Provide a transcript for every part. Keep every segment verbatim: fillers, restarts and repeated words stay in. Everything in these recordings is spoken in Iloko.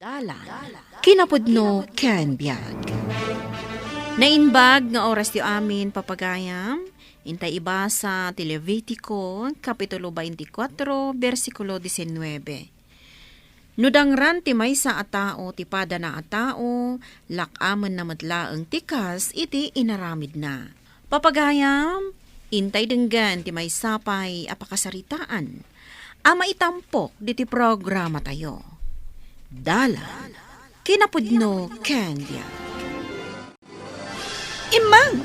Dalan, kinapudno ken biag. Naimbag nga oras ti amin, papagayam. Intay ibasa ti Levitico, Kapitulo twenty-four, bersikulo diecinueve. No dangran ti maysa a tao ti padana a tao, lak-amenna met laeng ti kas iti inaramidna. Papagayam, intay denggen ti maysa pay a pakasaritaan a maitampok ditoy programatayo. Dalan, kinapudno ken biag. Immang,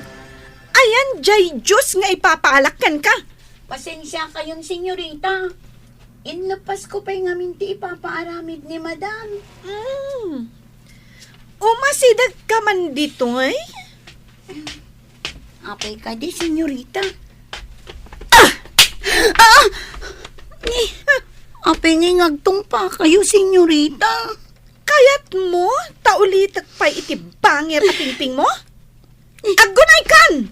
ayan jay juice nga ipapaalak kenka? Pasensiakayon, senyorita. Inlepasko pay ngamin ti ipapaaramid ni Madam. Mm. Umasidegka man ditoy? Apay kadi, senyorita? Ah! Ah! Ni, apay nga agtungpakayo, senyorita? Kayatmo ta ulitek pay iti bangir a pingpingmo? Aggunaykan!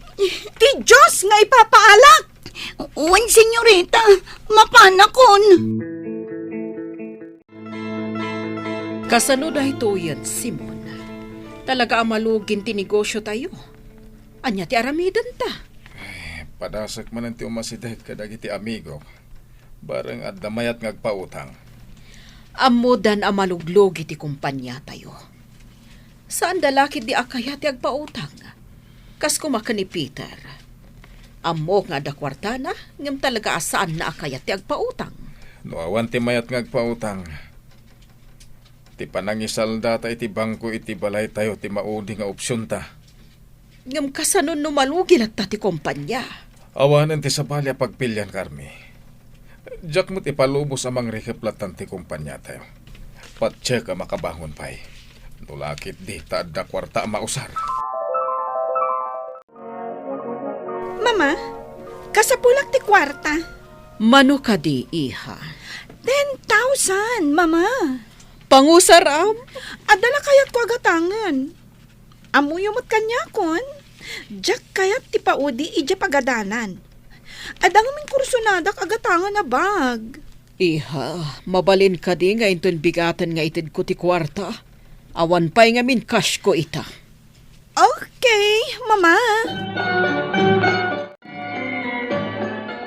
Ti juice nga ipapaalak! Wen, senyorita, mapanakon. Kasano daytoyen, Simon? Talaga a malugin ti negosiotayo. Ania ti aramidenta? Ay, padasek manen ti umasideg kadagiti amigok. Bareng adda mayat nga agpautang. Ammodan a maluglugi ti kompaniatayo. Saanda la ketdi a kayat ti agpautang. Kas koma ken ni Peter. Ammok nga adda kuartana, ngem talaga a saanna a kayat ti agpautang. No awan ti mayat nga agpautang, ti panangisaldata iti bangko iti balaytayo ti maudi nga opsionta. Ngem kasano no malugi latta ti kompania? Awanen ti sabali a pagpilian, Carmi. Diak met ipalubos a mangrikep lattan ti kompaniatayo. Patiek a makabangon pay. No la ketdi ta adda kuarta a mausar. Mama, kasapulak ti kuarta. Mano kadi, iha? Ten thousand, Mama. Pangusaram? Adda la kayatko a gatangen. Ammoyo met kaniakon, diak kayat ti paudi idiay pagadanan. Adda ngamin kursonadak a gatangen a bag. Iha, mabalin kadi nga inton bigaten nga itedko ti kuarta? Awan pay ngamin cashko ita. Okay, Mama.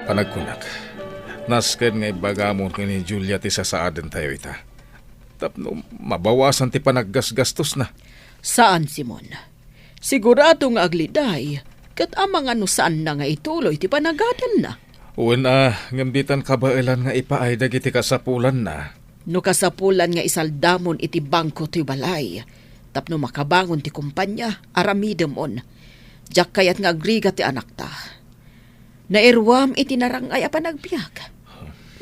Panagkunak, nasken nga ibagamon ken ni Julia ti sasaadentayo ita. Tapno mabawasan ti panaggasgastosna. Saan, Simon. Sigurado nga agliday, ket amangan no saanna nga ituloy ti panagadanna. Wen a, ngem ditan kabaelan nga ipaay dagiti kasapulanna. No kasapulan nga isaldamon iti bangko toy balay, tapno makabangon ti kompania, aramidemon. Diak kayat nga agrigat ti anakta. Nairuam iti narang-ay a panagbiag.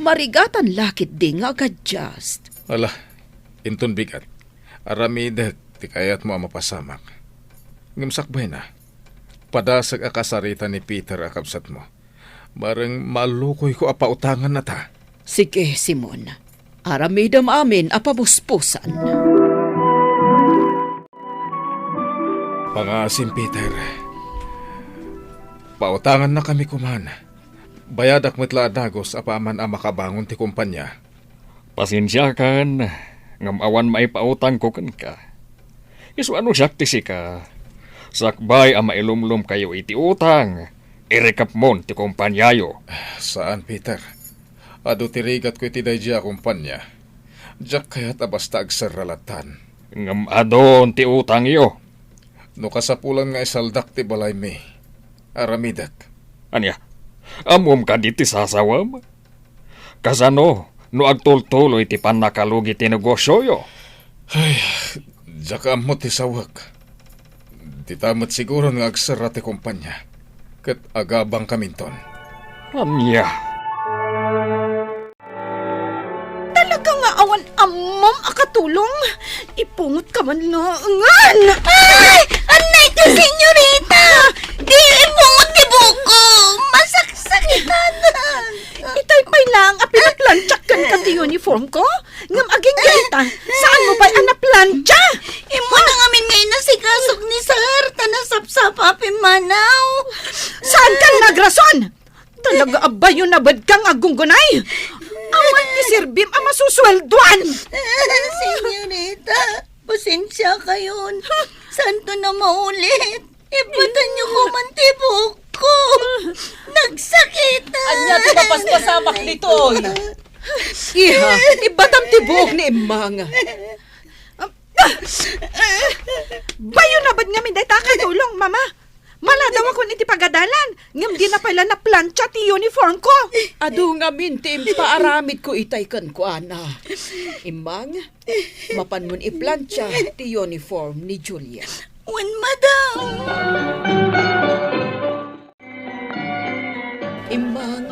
Marigatan la ketdi nga agadjust. Ala, inton bigat, aramidek ti kayatmo a mapasamak. Ngem sakbayna, padasek a kasarita ni Peter a kabsatmo. Bareng maallukoyko a pautangannata. Sige, Simon. Aramidem amin a pamuspusan. Pangaasim, Peter. Pautangannakami koman. Bayadak met la a dagus apaman a makabangon ti kompania. Pasensiakan, ngem awan maipautangko kenka. Isu a no siak ti sika, sakbay a mailumlomkayo iti utang, irikepmon ti kompaniayo. Saan, Peter. Adu ti rigatko iti daydiay a kompania. Diak kayat a basta agserra lattan. Ngem adun ti utangyo. No kasapulan nga isaldak ti balaymi, aramidek. Ania? Ammom kadi ti sasawem? Kasano no agtultuloy ti pannakalugi ti negosioyo? Ay, diak ammo ti sawek. Dita met siguron nga agserra ti kompania, ket agabangkaminton. Ania? Talaga nga awan ammom a katulong? Ipungotka man laengen! Ay! Anay ti senyorita! Di ipungot ti buko! Masaksakitan! Itay pay lang a pinaplantsak kenka ti uniform ko? Ngem agingga ita, saanmo pay a naplantia? Immuna ngamin nga inasikasok ni Sir, ta nasapsapa a pimmanaw. Saankan nga agrason? Talaga a bayo nabed kang aggungunay. Awan ti serbim a masusueldoan! Senyorita, pasensiakayon. Saanto na maulit. Ibatanyo koman ti buokko. Nagsakit. Ania ti mapaspasamak ditoy? Iha, ibatam ti buok ni Immang. Bayo na bat ngamin dayta a katulong, Mama. Maladawakon iti pagadalan, ngem dina pay la naplancha ti uniform ko. Adu ngamin ti impaaramidko itay kenkuana. Immang, mapanmon iplancha ti uniform ni Julia. Wen, madam. Immang,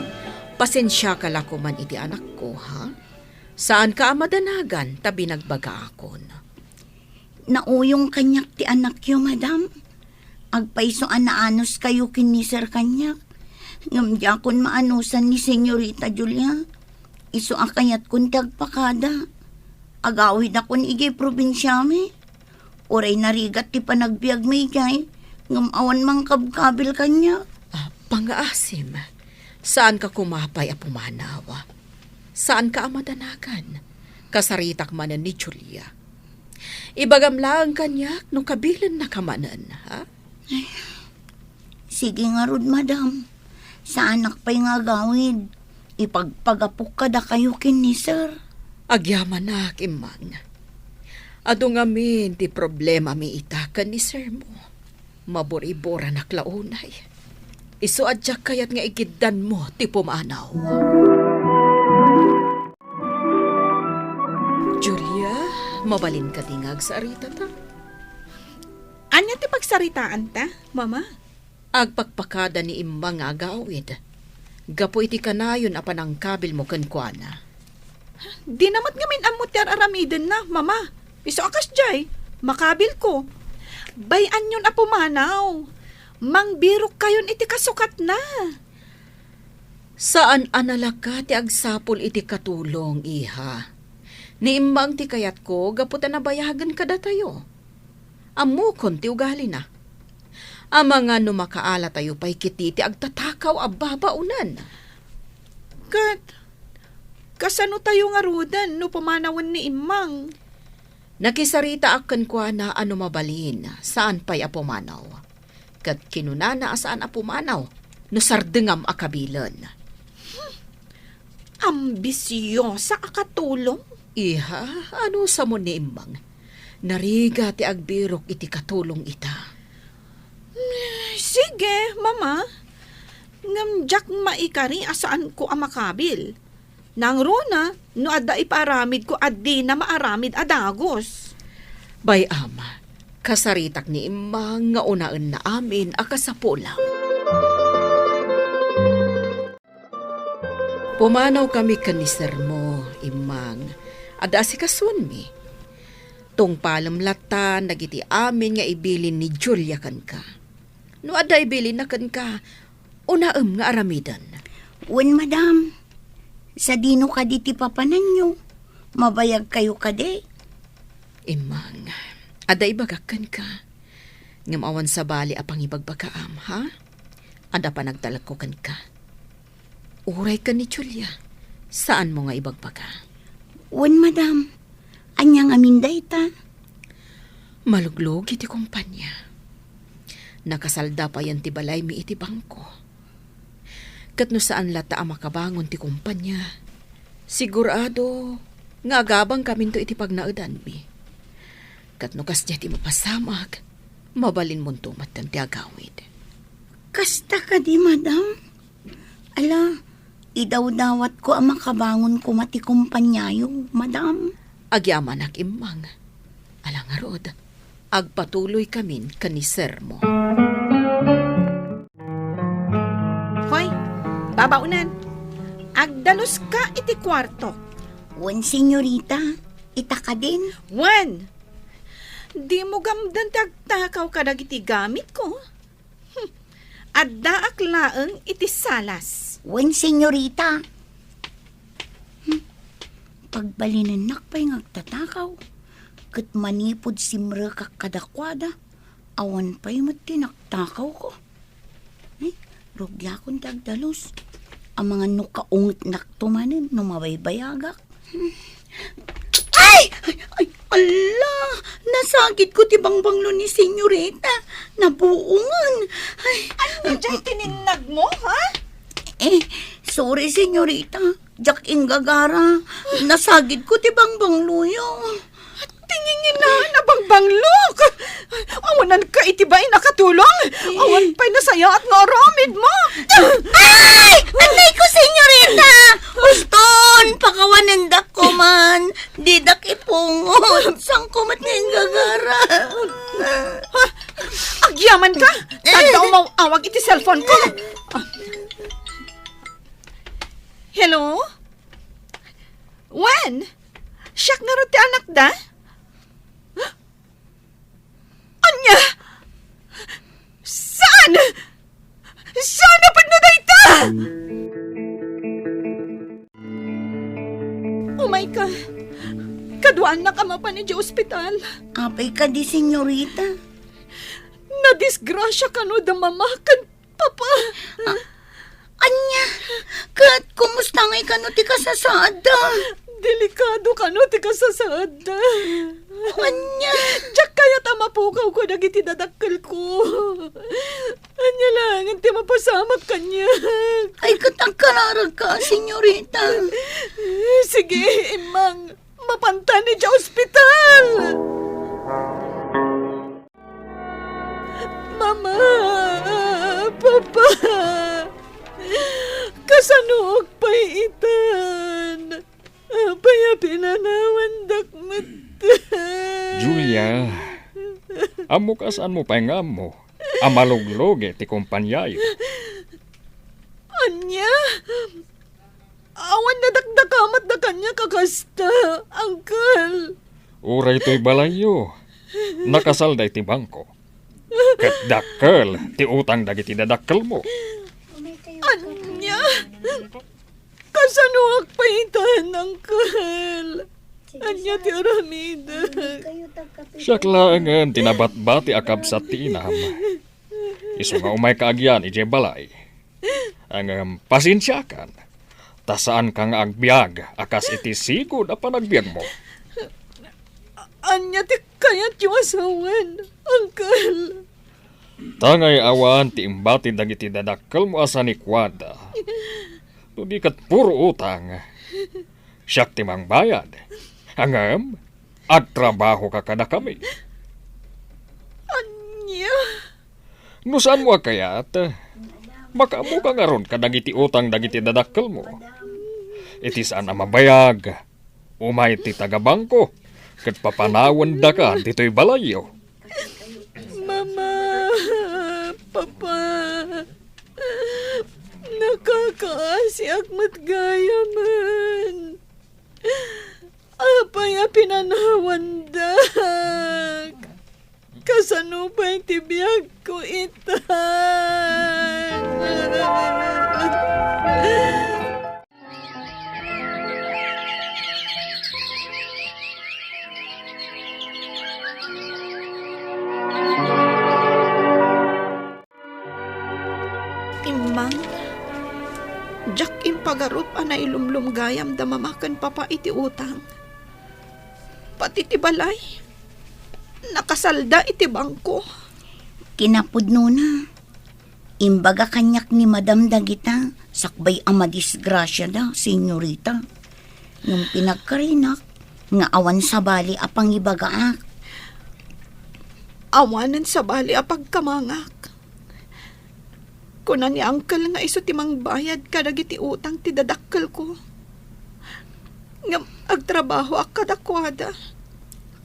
pasensiaka la koman iti anakko, ha? Saanka a madanagan ta binagbagaakon. Nauyong kaniak ti anakyo, madam. Agpayso a naanuskayo ken ni Sir kaniak. Ngem diakon maanusan ni Senyorita Julia. Isu a kayatkon ti agpakada. Agawidakon idiay probinsiami. Uray narigat ti panagbiagmi idiay, ngem awan mangkabkabil kaniak. Ah, pangngaasim, saanka koma pay a pumanaw. Saanka a madanagan. Kasaritak manen ni Julia. Ibagam laeng kaniak no kabilennaka manen, ha? Sige ngarud, madam. Saanak pay nga agawid. Ipagpagapok kadakayo ken ni Sir. Agyamanak, Immang. Adu ngamin ti problemami ita ken ni Sir mo. Maburiboranak la unay. Isu a diak kayat nga igiddanmo ti pumanaw. Julia, mabalin kadi nga agsaritata? Ania ti pagsaritaanta, Mama? Agpakpakada ni Immang nga agawid gapu iti kanayon a panangkabilmo kenkuana. Dina met ngamin ammo ti ar-aramidenna, Mama. Isu a kasdiay, makabilko. Bay-anyon a pumanaw. Mangbirokkayon iti kasukatna. Saan a nalaka ti agsapul iti katulong, iha. Ni Immang ti kayatko gapu ta nabayagen kadatayo. Ammokon ti ugalina. Amangan no makaalatayo pay ketdi ti agtatakaw a babaonen. Ket, kasanotayo ngaruden no pumanawen ni Immang? Nakisaritaak kenkuana a no mabalin, saan pay a pumanaw. Ket kinunana a saan a pumanaw no sardengam a kabilen. Ambisiosa a katulong? Iha, anusam ni Immang? Narigat ti agbirok iti katulong ita. Sige, Mama. Ngem diak maikari a saanko a makabil. Nangruna, no adda ipaaramidko a dina maaramid a dagus. Bay-am, kasaritak ni Immang nga unaenna amin a kasapulam. Pumanawkami ken ni Sir mo, Immang. Adda asikasuanmi. Tungpalem latta dagiti amin nga ibilin ni Julia kenka. No adda ibilinna kenka, unaem nga aramiden. Wen, madam. Sadino kadi ti papananyo? Mabayagkayo kadi? Immang, adda ibagak kenka. Ngem awan sabali a pangibagbagaam, ha? Adda panagtalekko kenka. Uray ken ni Julia, saanmo nga ibagbaga? Wen, madam. Ania ngamin dayta? Maluglugi ti kumpania. Nakasalda payen ti balaymi iti bangko. Ket no saan latta a makabangon ti kumpania, sigurado nga agabangkaminto iti pagnaedanmi. Ket no kasdiay ti mapasamak, mabalinmonto metten ti agawid. Kasta kadi, madam? Ala, idawdawatko a makabangon koma ti kumpaniayo, madam. Agyamanak, Immang. Ala ngarud, agpatuloykamin ken ni Sir mo. Hoy, babaonan. Agdaluska iti kuarto. Wen, senyorita. Ita kadin? Wen! Dimo gamden ti agtakaw kadagiti gamitko? Hmm. Addaak laeng iti salas. Wen, senyorita. Hmm. Pagbalinennak pay nga agtatakaw, ket manipud simrekak kadakuada, awan pay met ti nagtakawko. Ay, rugiakon ti agdalus. Amangan no kaungetnakto manen no mabaybayagak. Ay! Ay, ay, ala! Nasagidko ti bangbanglo ni Senyorita. Nabuongan. Ay, Ania diay tininnagmo, ha? Eh, sorry, Senyorita. Diak inggagara. Nasagidko ti bangbangloyo. Tinginginaan a bangbanglok! Awananka iti bain a katulong! Awan pay nasayaat nga aramidmo! Ay! Anay ko, Senyorita! Uston! Pakawanendak koman! Didak ipungot! Sangko met nga inggagara! Ha? Agyamanka! Tadda umaw-awag iti cellphone ko! Hello? Wen? Siak ngarud ti anakda? Ania? Saan? Saan a pudno dayta? Umayka. Kaduaannak a mapan idiay ospital. Apay kadi, Senyorita? Nadisgrasia kano da mama ken Papa! A-, ania? Ket kumusta ngay kano ti kasasaadda? Delikado kano ti kasasaadda. Ania? Diak kayat a mapukawko dagiti dadakkelko. Ania laengen ti mapasamak kaniak? Ay, ket agkararagka, Senyorita. Sige, immang. Mapantan idiay ospital! Mama, Papa, kasanoak pay itan? Apay a pinanawandak met? Julia, ammok a saanmo pay nga ammo a maluglugi ti kompaniayo. Ania? Awan nadakdakamatda kaniak a kasta, Uncle. Uray toy balayyo, nakasalda iti bangko. Ket dakkel ti utang dagiti dadakkelmo. Ania? Kasanoak pay itan, Uncle? Ania ti aramidek? Siak laengen ti nabatbati a kabsat ti inam. Isu nga umayka agyan idiay balay. Ngem pasensiakan, ta saanka nga agbiag a kas iti sigud a panagbiagmo. Ania ti kayatyo a sawen, Uncle? Ta ngay awan ti imbati dagiti dadakkelmo a sanikuada. No di ket puro utang, siak ti mangbayad. Ngem, agtrabahoka kadakami. Ania? No saanmo a kayat, makaammoka ngarud kadagiti utang dagiti dadakkelmo. Iti saan a mabayag, umay ti taga-bangko, ket papanawendaka ditoy balayyo. Mama, Papa, nakakaasiak met gayamen. Apay a pinanawandak? Kasano pay ti biagko ita? Immang, diak impagarup a nailumlum gayam da mama ken papa iti utang. Pati ti balay, nakasalda iti bangko. Kinapudnona, imbaga kaniak ni Madam dagita sakbay a madisgrasiada, Senyorita. Ngem pinagkarinak nga awan sabali a pangibagaak. Awanen sabali a pagkamangak. Kuna ni Uncle nga isu ti mangbayad kadagiti utang ti dadakkelko. Ngem agtrabahoak kadakuada.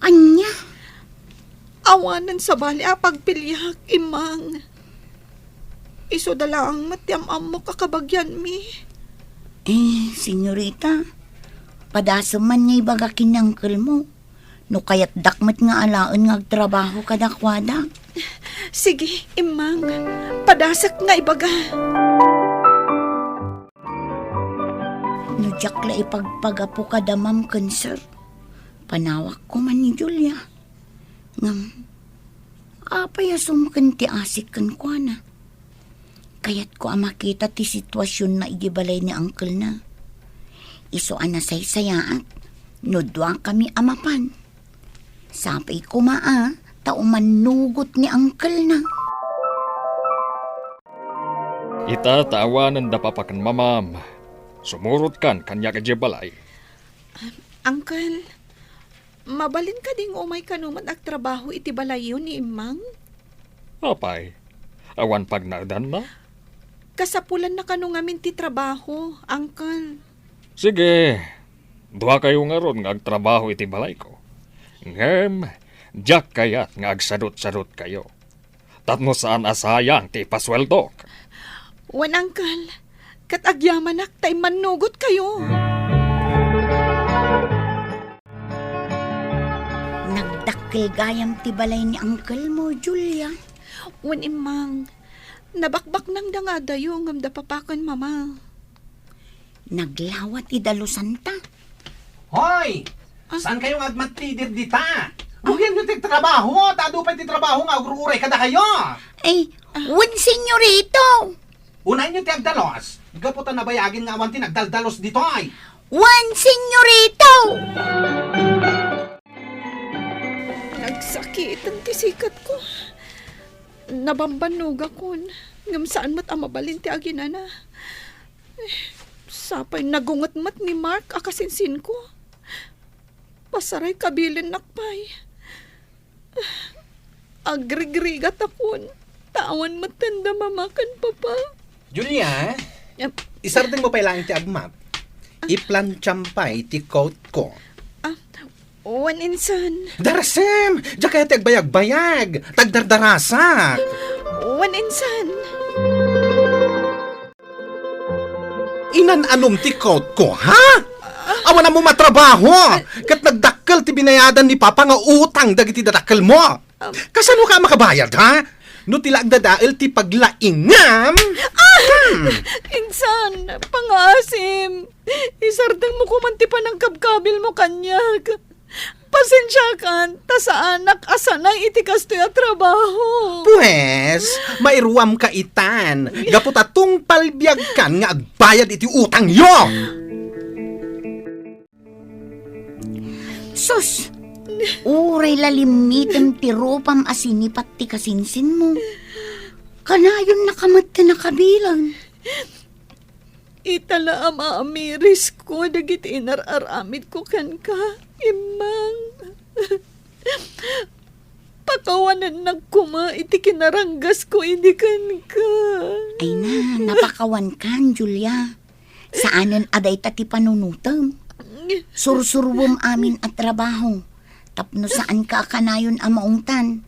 Ania? Awanen sabali a pagpiliak, Immang. Isuda laeng met ti am-ammok a kabagianmi. Eh, Senyorita, padasem man nga ibaga ken ni Uncle mo. No kayatdak met nga alaen nga agtrabaho kadakuada. Sige, Immang. Padasek nga ibaga. No diak la ipagpagapu kada ma'am ken sir, panawak koma ni Julia. Ngem, apay a sumken ti asik kenkuana? Kayatko a makita ti situasionna idiay balay ni uncle-na. Isu a nasaysayaat no duakami a mapan. Sapay koma a ta umannugot ni uncle-na. Ita ta awanen da papa ken mamam, sumurotkan kaniak idiay balay. Uncle, mabalin kadi nga umay kano met agtrabaho iti balayyo ni Immang? Apay, awan pagnaedanna? Kasapulanna kano ngamin ti trabaho, Uncle. Sige, duakayo ngarud nga agtrabaho iti balayko. Ngem, diak kayat nga agsadutsadutkayo. Tapno saan a sayang ti ipasueldok. Wen, Uncle, ket agyamanak ta immannugotkayo. Nagdakkel gayam ti balay ni uncle-mo, Julia. Wen, Immang, nabakbaknangda nga adayo ngem da papa ken mama. Naglawa ti dalusanta. Hoy! Ah? Saan kayo nga agmatidir dita? Ah? Rugianyo ti trabaho, ta adu pay ti trabaho nga agruray kadakayo. Ay, ah, wen, senyorito. Unayyo ti agdalus. Gapu ta nabayagen nga awan ti nagdaldalos ditoy. Wen, senyorito. Nagsakiten ti sikatko. Nabambannogakon, ngem saan met a mabalin ti aginana. Eh, sapay nagunget met ni Mark a kasinsinko. Pasaray kabilinnak pay. Agrigrigatakon, ta awan metten da mama ken papa. Julia, Em, isardengmo pay laeng ti agmat. Ah. Iplantiam pay ti coat ko. Ah, wen insan. Darasem! Diak kayat ti agbayagbayag. Tagdardarasak. Wen insan. Inan-anom ti coat ko, ha? Awan ammo matrabaho. Ket nagdakkel ti binayadan ni Papa nga utang dagiti dadakkelmo. Kasano ka makabayad, ha? No ti la agdadael ti paglaingam? Ah! Hmm. Insan, pangaasim. Isardengmo koman ti panangkabkabilmo kaniak. Pasensiakan, ta saanak a sanay iti kastoy a trabaho. Pues, mairuamka itan, gapu ta tungpal biagkan nga agbayad iti utangyo. Sus! Uray la limmitem ti rupam a sinipat ti kasinsinmo. Kanayonnaka met ti nakabilang. Ita la a maamirisko dagiti inar-aramidko kenka, Immang. Pakawanennak koma iti kinaranggasko idi kenka. Ay na, napakawankan, Julia. Saanen a dayta ti panunotem. Sursuruem amin a trabaho, tapno saanka a kanayon a maungtan.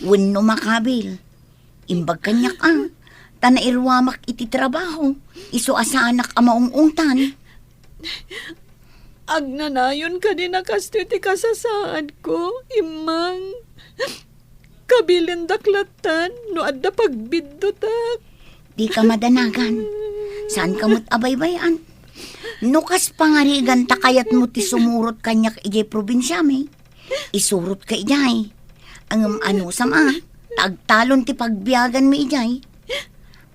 Wenno makabil, imbag kaniak a, ta nairuamak iti trabaho, isu a saanak a maung-ungtan. Agnanayon kadi a kastoy ti kasasaadko, Immang? Kabilindak lattan no adda pagbiddutak. Dika madanagan. Saanka met a baybay-an. No kas pangarigan ta kayatmo ti sumurot kaniak idiay probinsiami, isurotka idiay. Ngem anusam a, ta agtalon ti pagbiaganmi idiay.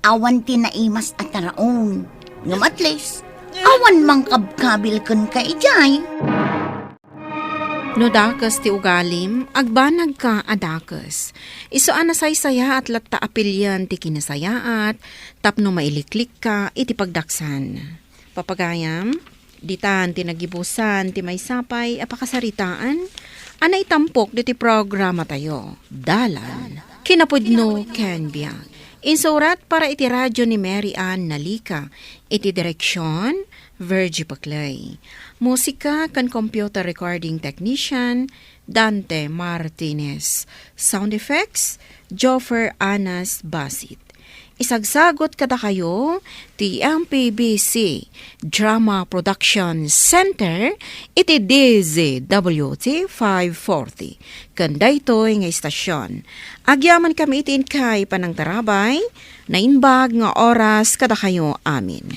Awan ti naimas a taraon. Ngem at least, awan mangkabkabil kenka idiay. No dakes ti ugalim, agbanagka a dakes. Isu a nasaysayaat latta a pilien ti kinasayaat tapno mailiklikka iti pagdaksan. Papagayam, ditan ti nagibusan ti maysa pay a pakasaritaan a naitampok ditoy programatayo, Dalan, Kinapudno ken Biag. Insurat para iti radio ni Mary Ann Nalica, iti direksion, Virgie Paclay. Musika ken computer recording technician, Dante Martinez. Sound effects, Joffer Anas Basit. Isagsagut kadakayo ti M P B C Drama Production Center iti D Z W T five forty. Ken daytoy nga istasion, agyamankami iti inkay panangtarabay, naimbag nga oras kadakayo amin.